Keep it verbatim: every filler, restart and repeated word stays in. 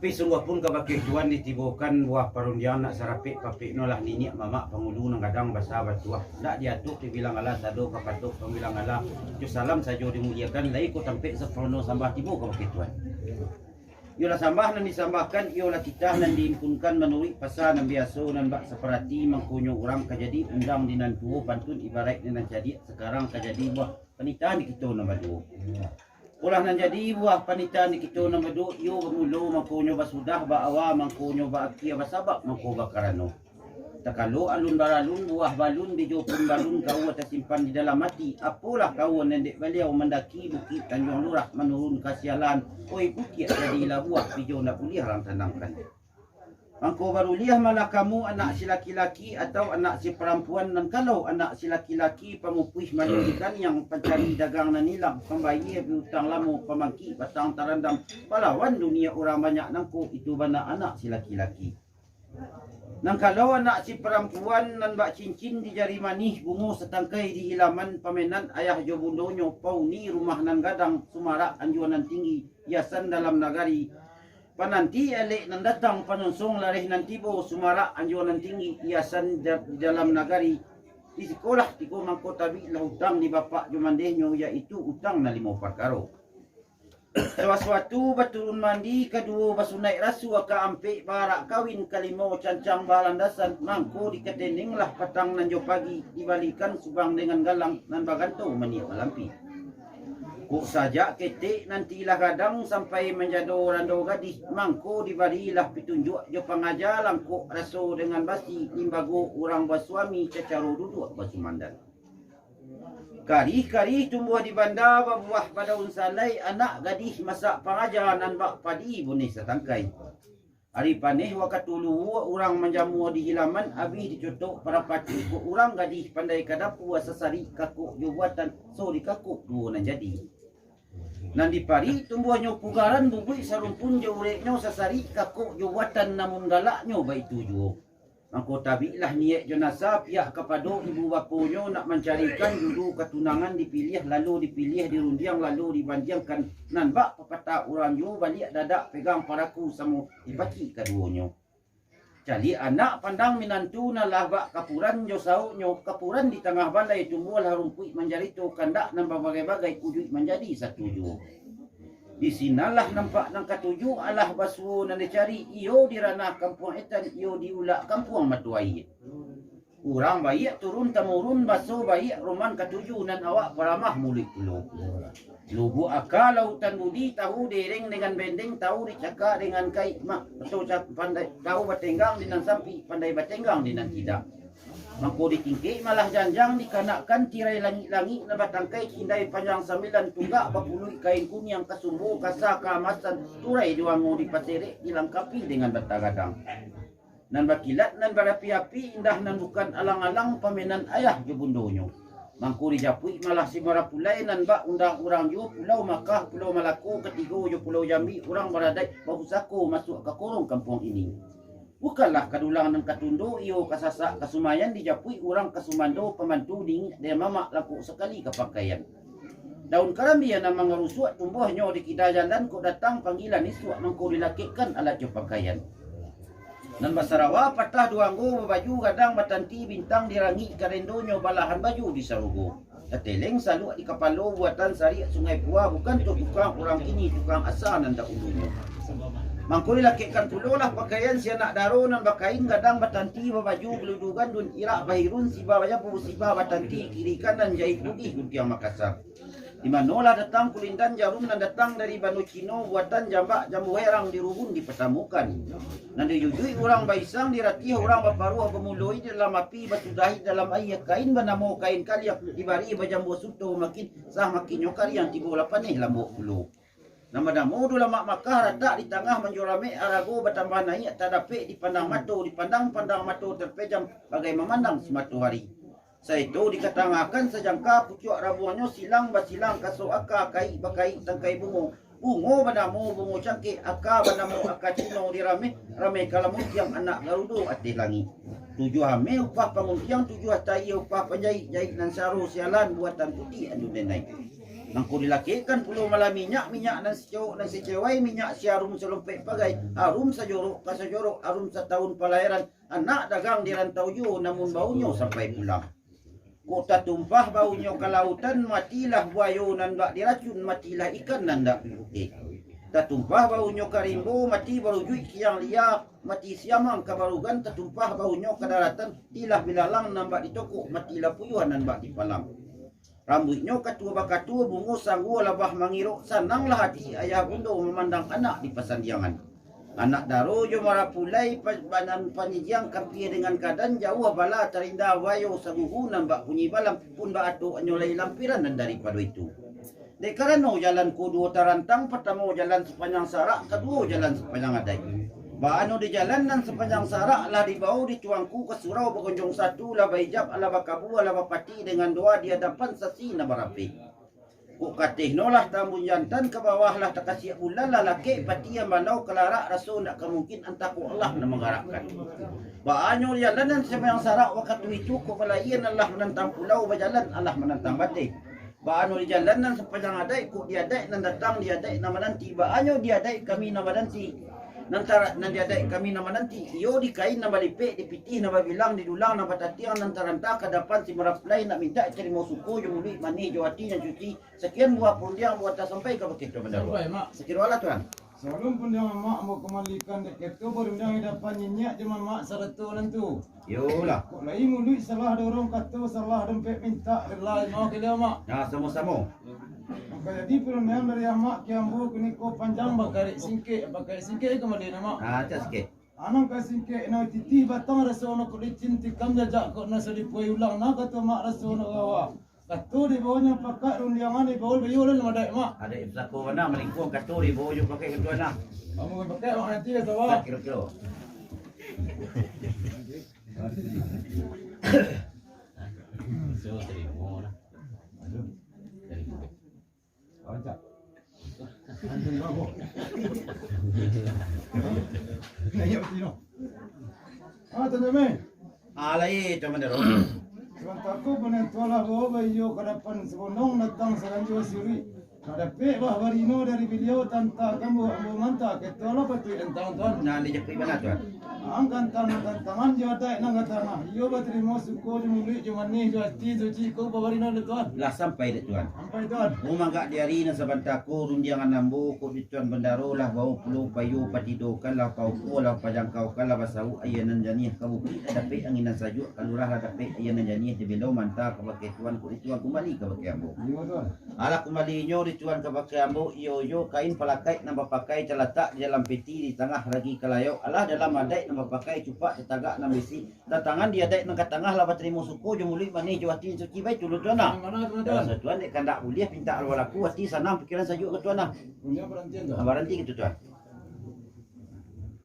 Tapi sungguah pun kabakeh Tuan ditibokan buah parundiang nak sarapek papek no lah niniak mamak pangulu nan gadang basa batuah. Ndak diatuk dibilang alah sado kapatuah pambilang alah. Jo salam sajo dimuliakan, lai ko tampek saparono sambah tibo kabakeh Tuan. Iyolah sambah nan disambahkan, iyolah titah nan diimpunkan manuruik pasa nan biaso nan bak saparati, mangkonyo urang ka jadi undang di nan tuo, pantun ibaraik di nan cadiak, sakarang ka jadi buah panitahan di kito nan baduo. Polah nan jadi buah panitahan di kito nan baduo, iyo bamulo mangkonyo basudah, baawa mangkonyo baakia, basabab mangko bakarano. Takalo alun baralun, buah balun, bijo pun balun, kaua tasimpan di dalam ati. Apolah kaua nan dek baliau mandaki Bukik Tanjuang Lurah, manurun ka sialan, oi bukik jadilah buah, bijo ndak buliah rang tanamkan. Mangko baruliah malah kamu anak si laki-laki atau anak si parampuan, nan kalau anak si laki-laki pamupuih maninggikan, yang pancari dagang nan ilang, pambayia piutang lamo, pamangki batang tarandam, palawan dunia urang banyak nangko, itu bana anak si laki-laki. Nan kalau anak si parampuan nan bak cincin di jari manih, bungo satangkai di hilaman, pamenan ayah jo bundonyo, pauni rumah nan gadang, sumarak anjuang nan tinggi, hiasan dalam nagari, pananti elek nan datang, panonsong lareh nan tibo, sumarak anjuang nan tinggi, hiasan da-, di dalam nagari, di sikolah tigo mangko tabiklah utang di bapak jo mandehnyo, yaitu utang nan limo parkaro. Sasuatu baturun mandi, kaduo basunaik rasua, kaampek baarak kawin, kalimo cancang balandasan, mangko dikatendenglah patang nan jo pagi, dibalikan subang dengan galang, nan baganto maniak balampi. Kok sajak ketek nanti lah gadang sampai manjado rando gadih, mangko dibarilah pitunjuak jo pangaja, langkok raso dengan basi, limbago urang basuami, sacaro duduak basumandan. Karih-karih tumbuah di banda, babuah badaun salai, anak gadih masak pangaja, nan bak padi buneh satangkai. Ari paneh wakatu luwua, urang manjamua di hilaman, abih dicotok parapati, kok urang gadih pandai ka dapua, sasarik kakok jo buatan, so dikakok duo nan jadi. Nan diparik tumbuahnyo pugaran, bubuik sarumpun jo ureknyo, sasarik kakok jo buatan, namun galaknyo baitu juo. Mangko tabiklah niaik jo nasa, pihak kapado ibu baponyo nak mancarikan judo katunangan, dipiliah lalu dipiliah, dirundiang lalu dibandiangkan, nan bak papatah urang juo, baliak dadak pegang paraku, samo dipacik kaduonyo. Caliak anak pandang minantu, nan lah bak kapuran jo sauknyo, kapuran di tangah balai, tumbuahlah rumpuik manjarito, kandak nan babagai-bagai, ujuik manjadi satu juo. Di sinanlah nampak nan katuju, alah basuo nan dicari, iyo di ranah Kampuang Etan, iyo di ulak Kampuang Mato Aia. Urang baiak turun tamurun, baso baiak roman katuju, nan awak paramah muluik pulo. Lubuak aka lautan budi, tahu dereng dengan bendeng, tahu dicakak dengan kaik mak, atau ca-, pandai, tahu batenggang di nan sampik, pandai batenggang di nan tidak. Mangko ditingkek malah janjang, dikanakkan tirai langik-langik, nan batangkai kindai panjang sambilan tunggak, bapuluik kain kuniang, kasumbo kasa kaamasan, turai duango dipaserek, dilangkapi dengan bata gadang. Nan bakilat, nan barapi-api, indah nan bukan alang-alang, pamenan ayah jo bundonyo. Mangko dijapuik malah si marapulai, nan bak undang urang juo, Pulau Makah, Pulau Malako, katigo jo Pulau Jambi, urang baradaik bapusako, masuak ka korong kampuang ini. Bukanlah ka dulang nan ka tundo, iyo ka sasak ka sumayan, dijapuik urang ka sumando, pamantu dingik dek mamak, langkok sakali ka pakaian. Daun karambia nan mangarusuak, tumbuahnyo di kida jalan, kok datang panggilan isuak, mangko dilakekkan alat jo pakaian. Nan basarawa patah duo anggo, babaju gadang batanti, bintang di langik karendonyo, balahan baju di sarugo. Tateleng saluak di kapalo, buatan sariak Sungai Pua, bukan tu tukang urang kini, tukang asa nan dahulunyo. Mangko dilakekkan pulolah pakaian si anak daro, nan bakain gadang batanti, babaju beludu gandun, irak bahirun, siba bajabu, siba batanti, kiri kanan jahit bugih guntiang Makassar. Di manolah datang kulindan jarum, nan datang dari banua Cino, buatan jambak jambu herang, di rubun dipatamukan. Nan dijujuik urang baisang, diratiah urang baparuah, bamuloi di dalam api, basudahi dalam aia, kain banamo kain kaliang, dibari bajambuah suto, makin sah makinnyo kariang, tibolah paneh lambok pulo. Nan banamo Dulamak Makah, ratak di tangah manjoramik, arago batambah naiak, tadapek dipandang mato, dipandang-pandang mato terpejam, bagai mamandang si matoari. Saito dikatangahkan sajangka, pucuak rabuangnyo silang basilang, kaso aka, kaik bakaik tangkai bungo. Bungo banamo bungo cangkek, aka banamo aka Cino, dirameh-rameh ka lamuntiang anak Garudo ateh langik. Tujuah ameh upah panguntiang, tujuah taia upah panjaik, jaik nan saro sialan, buatan putiah andu denai. Mangko dilakekkan pulo malah minyak, minyak nan sacowok nan sacewai, minyak siarum salompek pagai, arum sajorok ka sajorok, arum satahun palahiran, anak dagang di rantau juo, namun baunyo sampai pulang. Kok tatumpah baunyo ka lautan, matilah buayo nan bak diracun, matilah ikan nan dak diukek. Tatumpah baunyo ka rimbo, mati barujuik siang lia, mati siamang ka barugan, tatumpah baunyo ka daratan, matilah bilalang nan bak ditokok, matilah puyuah nan bak dipalang. Rambuiknyo katua bakatua, bungo sanggua labah mangirok, sananglah ati ayah bundo mamandang anak di pasandiangan. Anak daro jo marapulai, pa-, banan panyijiang kampia dengan kadan, jauah bala tarinda wayo sagugu nan bak bunyi balam, pun baatok anyo lai lampiran nan daripado itu. Dek karano jalan ko duo tarantang, partamo jalan sapanjang sarak, kaduo jalan sapanjang adaik. Baa no di jalan nan sapanjang sarak lah dibao di tuangku ka surau bagonjong satu, lah baijab, alah bakabu, alah bapati dengan doa di adapan saksi nan barapek. Kok kateh no lah tambun jantan, ka bawah lah takasiak bulan, lah lakek pati ambanau kalarak, raso ndak ka mungkin, antah kok Allah nan manggarakkan. Baa nyo jalan nan sapanjang sarak wakatu itu, kok balayia alah manantang pulau, bajalan alah manantang bateh. Baa nyo di jalan nan sapanjang adaik, kok di adaik nan datang, di adaik nan mananti. Baa nyo di adaik kami nan mananti, nan tara-, nan di adaik kami nan mananti, iyo di kain nan balipek, di pitih nan babilang, di dulang nan batatiang, nan taranta ka dapan si marapulai, nak mintak tarimo suko jo muluik manih jo ati nan suci. Sakian buah parundiang ambo hantar sampai kabake Tuan Bandaro. Sampai, Mak. Sakiro alah, Tuan. Sabalun parundiang Amak ambo kumbalikan, dek keto parundiang di dapan niniak jo mamak sarato nan tu. Iyolah. Kok lai muluik salah dorong, kato salah dompet mintak, rila mah kali, Mak. Nah, samo-samo. Mako jadi parundiang dari Amak ka ambo kini ko panjang, bakarek singkek, bakarek singkek kambali, Mak. Ah, cak singkek. Anang ka singkek no titih batang, raso no kok licin, tikam jajak kok nan sadipuai ulang, nah kato Mak raso no gawa. Kato di bawah nyo pakak, rundiangan di bawah bayu lah adaik, Mak. Adaik pusako bana, malingkuang kato di bawah nyo pakak kato nah. Kamu pakak, Mak, nanti lah, sabar. Kiro-kiro. So, tarimo lah. Tarimo. Rancak. Antun babu. Naiak batino. Ah, Tuan Jamil. Ah, lai, Tuan Bandaro. Sabanta ko panentuan lah bawa baiyo ka dapan sabondong, datang salanjua siruik. Ka dapek bah barino dari Baliau, tanta ka ambo, ambo manta, keto lah patuik tantang, Tuan. Nah, dijapuik bana, Tuan. Ang kantang nan tantangan jo adaik nan ka tangah. Iyo batarimo suko jo muluik jo manih jo ati suci ko babarino dek Tuan. Lah sampai dek Tuan. Sampai, Tuan. Mumanggak di ari nan sabanta ko, rundiangan ambo kok di Tuan Bandaro lah bawo pulo payo patidokan, lah pauko, lah pajangkaukan, lah basawuk aia nan janiah ka bukik, lah dapek angin nan sajuak, kalurah lah dapek aia nan janiah di bilo manta kabake Tuan, kok di Tuan kumbali kabake ambo. Iyo, Tuan. Alah kumbalinyo di Tuan kabake ambo, iyo jo kain palakaik nan bapakai talatak di dalam peti di tangah ragi kalayok, alah dalam adaik nan bapakai cupak tatagak nan bisi, tatangan di adaik nan ka tangah lah batarimo suko jo muluik manih jo ati nan suci, baitu lo Tuan nah. Yang mana tu, Tuan? Dalam satuan dek kandak buliah pintak lo balaku, ati sanang pikiran sajuak ka Tuan nah. Punya baranti, Tuan. Ah, baranti gitu Tuan.